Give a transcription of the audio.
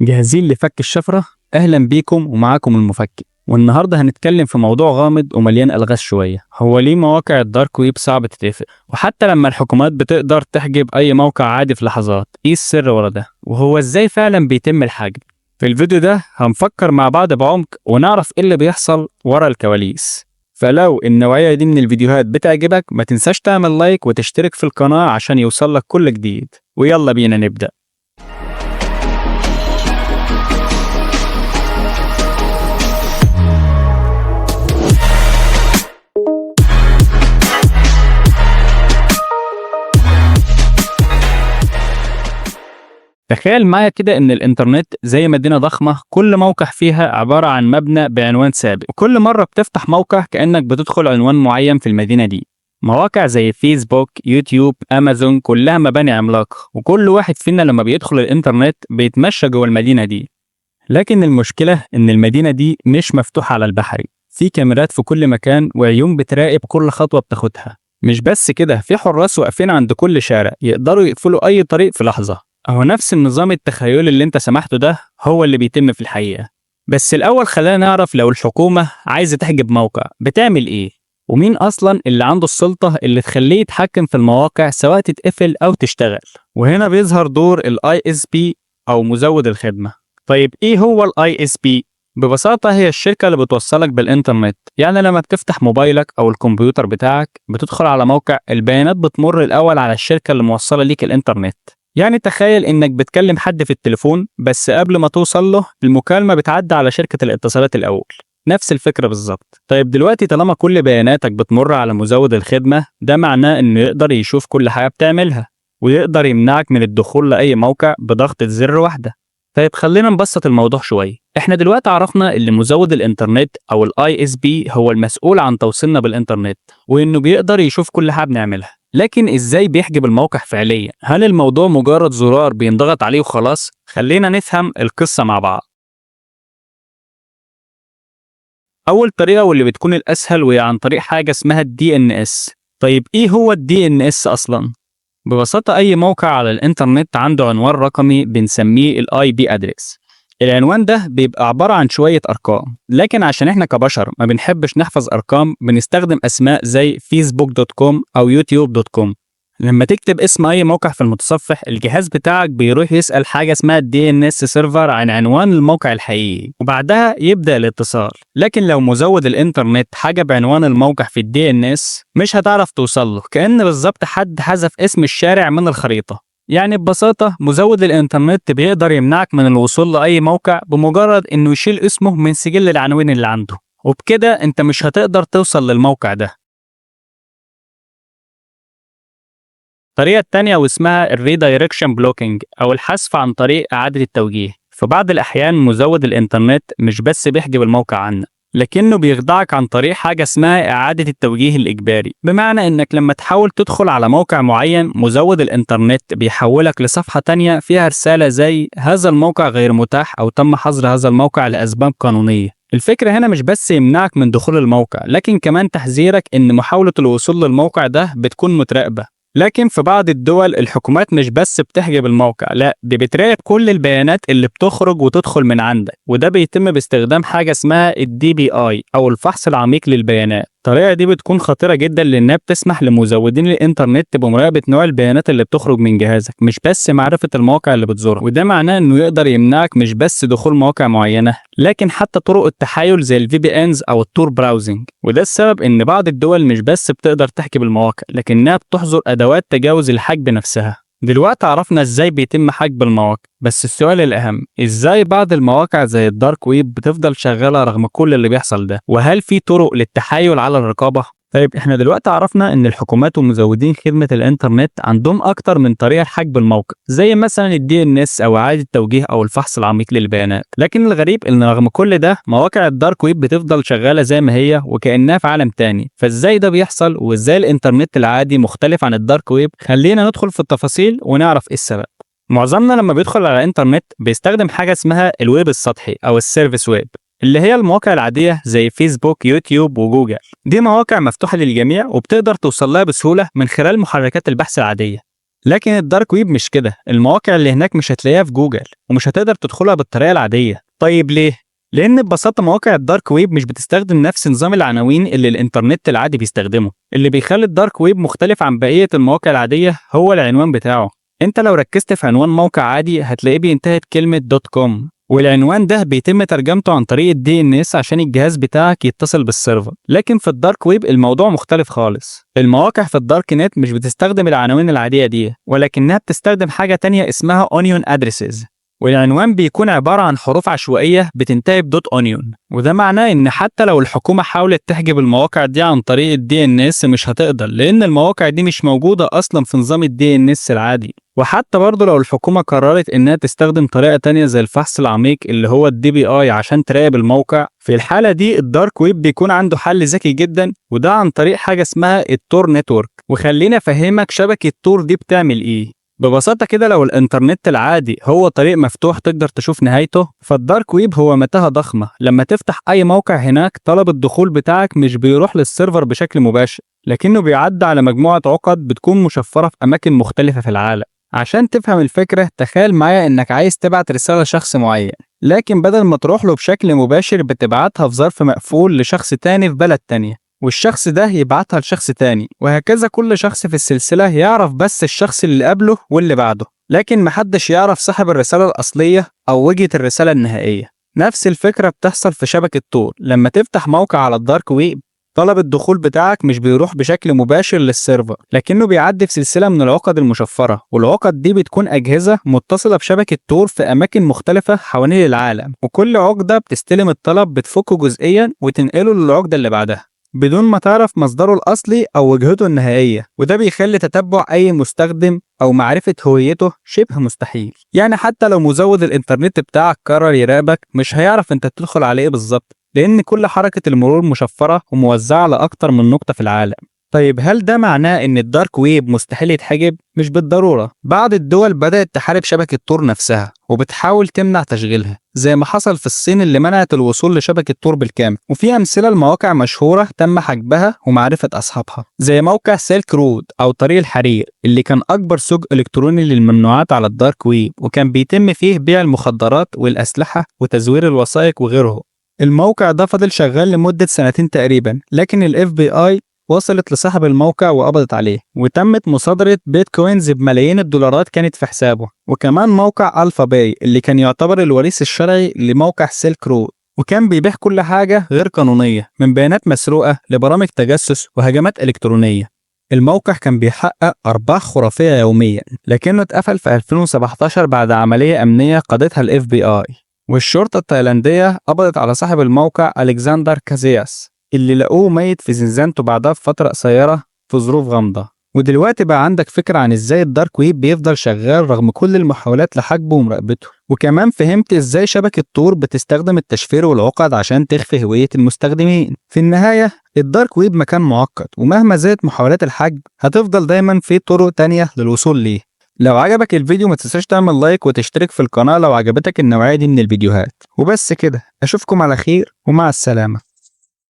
جاهزين لفك الشفرة؟ أهلا بيكم ومعاكم المفكك. والنهاردة هنتكلم في موضوع غامض ومليان ألغاز شوية. هو ليه مواقع ال dark web صعب تتقفل؟ وحتى لما الحكومات بتقدر تحجب أي موقع عادي في لحظات، إيه السر ورا ده؟ وهو إزاي فعلا بيتم الحجب؟ في الفيديو ده هنفكر مع بعض بعمق ونعرف إيه اللي بيحصل ورا الكواليس. فلو النوعية دي من الفيديوهات بتعجبك ما تنساش تعمل like وتشترك في القناة عشان يوصلك كل جديد. ويلا بينا نبدأ. تخيل معايا كده إن الإنترنت زي مدينة ضخمة، كل موقع فيها عبارة عن مبنى بعنوان ثابت، وكل مرة بتفتح موقع كأنك بتدخل عنوان معين في المدينة دي. مواقع زي فيسبوك، يوتيوب، أمازون، كلها مباني عملاقة، وكل واحد فينا لما بيدخل الإنترنت بيتمشى جوه المدينة دي. لكن المشكلة إن المدينة دي مش مفتوحة على البحري، في كاميرات في كل مكان وعيون بتراقب كل خطوة بتاخدها. مش بس كده، في حراس واقفين عند كل شارع يقدروا يقفلوا أي طريق في لحظة. أهو نفس النظام التخيلي اللي انت سمحته ده هو اللي بيتم في الحقيقة. بس الأول خلينا نعرف لو الحكومة عايزة تحجب موقع بتعمل إيه؟ ومين أصلا اللي عنده السلطة اللي تخليه يتحكم في المواقع سواء تتقفل أو تشتغل؟ وهنا بيظهر دور ال ISP أو مزود الخدمة. طيب إيه هو ال ISP؟ ببساطة هي الشركة اللي بتوصلك بالإنترنت. يعني لما بتفتح موبايلك أو الكمبيوتر بتاعك بتدخل على موقع، البيانات بتمر الأول على الشركة اللي موصلة ليك الإنترنت. يعني تخيل إنك بتكلم حد في التليفون، بس قبل ما توصل له المكالمة بتعدي على شركة الاتصالات الأول. نفس الفكرة بالظبط. طيب دلوقتي طالما كل بياناتك بتمر على مزود الخدمة، ده معناه إنه يقدر يشوف كل حاجة بتعملها، ويقدر يمنعك من الدخول لأي موقع بضغطة زر واحدة. طيب خلينا نبسط الموضوع شوية. احنا دلوقتي عرفنا ان مزود الانترنت او ال ISP هو المسؤول عن توصيلنا بالانترنت، وانه بيقدر يشوف كل حاجة بنعملها. لكن ازاي بيحجب الموقع فعليا؟ هل الموضوع مجرد زرار بينضغط عليه وخلاص؟ خلينا نفهم القصة مع بعض. اول طريقة واللي بتكون الاسهل وهي عن طريق حاجة اسمها ال DNS. طيب ايه هو ال DNS اصلا؟ ببساطة أي موقع على الإنترنت عنده عنوان رقمي بنسميه ال IP address. العنوان ده بيبقى عبارة عن شوية أرقام، لكن عشان إحنا كبشر ما بنحبش نحفظ أرقام بنستخدم أسماء زي facebook.com أو youtube.com. لما تكتب اسم أي موقع في المتصفح، الجهاز بتاعك بيروح يسأل حاجة اسمها DNS server عن عنوان الموقع الحقيقي، وبعدها يبدأ الاتصال. لكن لو مزود الإنترنت حجب عنوان الموقع في ال DNS مش هتعرف توصل له، كأن بالظبط حد حذف اسم الشارع من الخريطة. يعني ببساطة مزود الإنترنت بيقدر يمنعك من الوصول لأي موقع بمجرد إنه يشيل اسمه من سجل العناوين اللي عنده، وبكده أنت مش هتقدر توصل للموقع ده. الطريقة التانية واسمها ال redirection blocking أو الحذف عن طريق إعادة التوجيه. في بعض الأحيان مزود الإنترنت مش بس بيحجب الموقع عنك، لكنه بيخدعك عن طريق حاجة اسمها إعادة التوجيه الإجباري. بمعنى إنك لما تحاول تدخل على موقع معين، مزود الإنترنت بيحولك لصفحة تانية فيها رسالة زي هذا الموقع غير متاح أو تم حظر هذا الموقع لأسباب قانونية. الفكرة هنا مش بس يمنعك من دخول الموقع، لكن كمان تحذيرك إن محاولة الوصول للموقع ده بتكون متراقبة. لكن في بعض الدول الحكومات مش بس بتحجب الموقع، لا دي بتراقب كل البيانات اللي بتخرج وتدخل من عندك، وده بيتم باستخدام حاجة اسمها ال DPI أو الفحص العميق للبيانات. الطريقة دي بتكون خطيرة جدا لأنها بتسمح لمزودين الإنترنت بمراقبة نوع البيانات اللي بتخرج من جهازك، مش بس معرفة المواقع اللي بتزورها. وده معناه إنه يقدر يمنعك مش بس دخول مواقع معينة، لكن حتى طرق التحايل زي ال VPNs أو ال Tor browsing. وده السبب إن بعض الدول مش بس بتقدر تحجب المواقع، لكنها بتحظر أدوات تجاوز الحجب نفسها. دلوقتي عرفنا ازاي بيتم حجب المواقع، بس السؤال الأهم ازاي بعض المواقع زي ال dark web بتفضل شغالة رغم كل اللي بيحصل ده؟ وهل في طرق للتحايل على الرقابة؟ طيب احنا دلوقتي عرفنا ان الحكومات ومزودين خدمة الانترنت عندهم اكتر من طريقة لحجب الموقع، زي مثلا ال DNS او اعادة التوجيه او الفحص العميق للبيانات. لكن الغريب ان رغم كل ده مواقع ال dark web بتفضل شغالة زي ما هي وكأنها في عالم تاني. فازاي ده بيحصل؟ وازاي الانترنت العادي مختلف عن ال dark web؟ خلينا ندخل في التفاصيل ونعرف ايه السبب. معظمنا لما بيدخل على الانترنت بيستخدم حاجة اسمها الويب السطحي او ال surface web، اللي هي المواقع العادية زي فيسبوك، يوتيوب، وجوجل. دي مواقع مفتوحة للجميع وبتقدر توصل لها بسهولة من خلال محركات البحث العادية. لكن ال dark web مش كده، المواقع اللي هناك مش هتلاقيها في جوجل ومش هتقدر تدخلها بالطريقة العادية. طيب ليه؟ لأن ببساطة مواقع ال dark web مش بتستخدم نفس نظام العناوين اللي الإنترنت العادي بيستخدمه. اللي بيخلي ال dark web مختلف عن بقية المواقع العادية هو العنوان بتاعه. انت لو ركزت في عنوان موقع عادي هتلاقيه بينتهي بكلمة dot com، والعنوان ده بيتم ترجمته عن طريق ال DNS عشان الجهاز بتاعك يتصل بال server. لكن في ال dark web الموضوع مختلف خالص. المواقع في ال dark net مش بتستخدم العناوين العادية دي، ولكنها بتستخدم حاجة تانية اسمها onion addresses، والعنوان بيكون عبارة عن حروف عشوائية بتنتهي ب dot onion. وده معناه إن حتى لو الحكومة حاولت تحجب المواقع دي عن طريق ال DNS مش هتقدر، لأن المواقع دي مش موجودة أصلا في نظام ال DNS العادي. وحتى برضه لو الحكومة قررت إنها تستخدم طريقة تانية زي الفحص العميق اللي هو ال DPI عشان تراقب الموقع، في الحالة دي ال dark web بيكون عنده حل ذكي جدا، وده عن طريق حاجة اسمها ال Tor network. وخليني أفهمك شبكة تور دي بتعمل إيه. ببساطة كده، لو الإنترنت العادي هو طريق مفتوح تقدر تشوف نهايته، فال dark web هو متاهة ضخمة. لما تفتح أي موقع هناك، طلب الدخول بتاعك مش بيروح لل server بشكل مباشر، لكنه بيعدي على مجموعة عقد بتكون مشفرة في أماكن مختلفة في العالم. عشان تفهم الفكرة، تخيل معايا إنك عايز تبعت رسالة لشخص معين، لكن بدل ما تروح له بشكل مباشر بتبعتها في ظرف مقفول لشخص تاني في بلد تانية، والشخص ده يبعتها لشخص تاني، وهكذا. كل شخص في السلسلة يعرف بس الشخص اللي قبله واللي بعده، لكن محدش يعرف صاحب الرسالة الأصلية أو وجهة الرسالة النهائية. نفس الفكرة بتحصل في شبكة تور. لما تفتح موقع على ال dark web، طلب الدخول بتاعك مش بيروح بشكل مباشر لل server، لكنه بيعدي في سلسلة من العقد المشفرة، والعقد دي بتكون أجهزة متصلة بشبكة تور في أماكن مختلفة حوالين العالم، وكل عقدة بتستلم الطلب بتفكه جزئيا وتنقله للعقدة اللي بعدها بدون ما تعرف مصدره الأصلي أو وجهته النهائية. وده بيخلي تتبع أي مستخدم أو معرفة هويته شبه مستحيل. يعني حتى لو مزود الإنترنت بتاعك قرر يراقبك، مش هيعرف أنت بتدخل على إيه بالظبط، لأن كل حركة المرور مشفرة وموزعة لأكتر من نقطة في العالم. طيب، هل ده معناه إن ال dark web مستحيل يتحجب؟ مش بالضرورة. بعض الدول بدأت تحارب شبكة تور نفسها وبتحاول تمنع تشغيلها، زي ما حصل في الصين اللي منعت الوصول لشبكة تور بالكامل. وفي أمثلة لمواقع مشهورة تم حجبها ومعرفة أصحابها، زي موقع Silk Road أو طريق الحرير، اللي كان أكبر سوق إلكتروني للممنوعات على ال dark web، وكان بيتم فيه بيع المخدرات والأسلحة وتزوير الوثائق وغيره. الموقع ده فضل شغال لمدة سنتين تقريبا، لكن ال FBI وصلت لصاحب الموقع وقبضت عليه، وتمت مصادرة بيتكوينز بملايين الدولارات كانت في حسابه. وكمان موقع AlphaBay اللي كان يعتبر الوريث الشرعي لموقع Silk Road، وكان بيبيع كل حاجة غير قانونية، من بيانات مسروقة لبرامج تجسس وهجمات إلكترونية. الموقع كان بيحقق أرباح خرافية يوميا، لكنه اتقفل في 2017 بعد عملية أمنية قادتها ال FBI، والشرطة التايلاندية قبضت على صاحب الموقع ألكسندر كازياس، اللي لقوه ميت في زنزانته بعدها بفترة قصيرة في ظروف غامضة. ودلوقتي بقى عندك فكرة عن ازاي ال dark web بيفضل شغال رغم كل المحاولات لحجبه ومراقبته، وكمان فهمت ازاي شبكة تور بتستخدم التشفير والعقد عشان تخفي هوية المستخدمين. في النهاية، ال dark web مكان معقد، ومهما زادت محاولات الحجب هتفضل دايما في طرق تانية للوصول ليه. لو عجبك الفيديو ما تنساش تعمل like وتشترك في القناة لو عجبتك النوعية دي من الفيديوهات. وبس كده، اشوفكم على خير ومع السلامة.